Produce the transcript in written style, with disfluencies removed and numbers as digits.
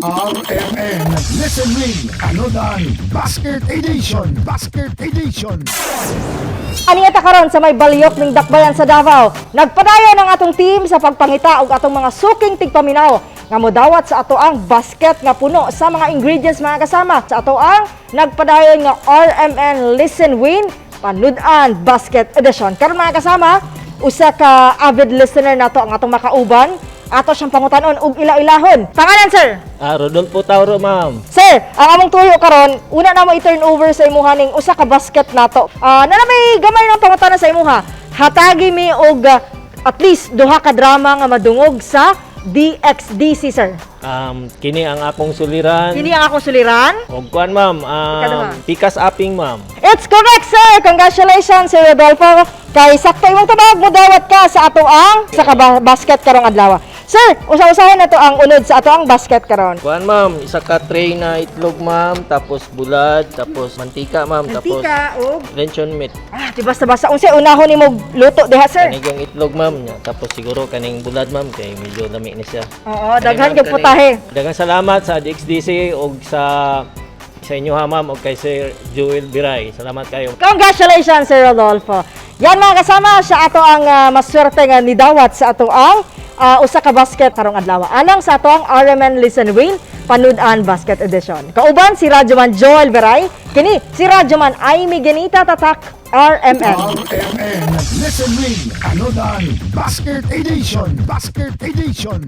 RMN Listen Win Panudan Basket Edition. Basket Edition. Aniya ta karon sa may Baliok ning Dakbayan sa Davao. Nagpadayon ang atong team sa pagpangita og atong mga suking tigpaminaw nga modawat sa ato ang basket nga puno sa mga ingredients, mga kasama, sa ato ang nagpadayon nga RMN Listen Win Panudan Basket Edition. Karon, mga kasama, usa ka avid listener nato ang atong makauban. Ato siyang pangutanon og ila-ilahon. Pangalan, sir? Ah, Rodolfo Tauro, ma'am. Sir, ang among tuyo karon, una na mo i-turn over sa imuha ning usa ka basket nato. Ah, na may gamay ng pangutana sa imuha. Hatagi mi og at least duha ka drama nga madungog sa DXDC, sir. Kini ang akong suliran. Kini ang akong suliran. Og kuan, ma'am, Ikaduha. Pikas aping, ma'am. It's correct, sir. Congratulations, Sir Rodolfo. Kay sakto imong tubag, mudawat ka sa ato ang sa ka basket karong adlaw. Sir, usa-usahan na to ang unod sa ato ang basket karon. Kuan, ma'am, isa ka tray na itlog, ma'am, tapos bulad, tapos mantika, ma'am, tapos og luncheon meat. Ah, di basta-basta unsay unahon nimo luto diha, sir? Kaning itlog, ma'am, nya. Tapos siguro kaning bulad, ma'am, kay medyo lami ni siya. Oo, daghan Kani, ma'am, kay putahe. Daghang salamat sa DXDC og sa inyo ha, ma'am, og kay Sir Joel Biray. Salamat kayo. Congratulations, Sir Rodolfo. Yan, mga kasama, siya ato ang maswerte nga nidawat sa ato ang usa ka basket karong adlaw. Alang sa ato ang RMN Listen Win Panudan Basket Edition. Kauban si Radyoman Joel Veray, kini si Radyoman Amy Genita, Tatak RMN. RMN Listen Win Panudan Basket Edition. Basket Edition.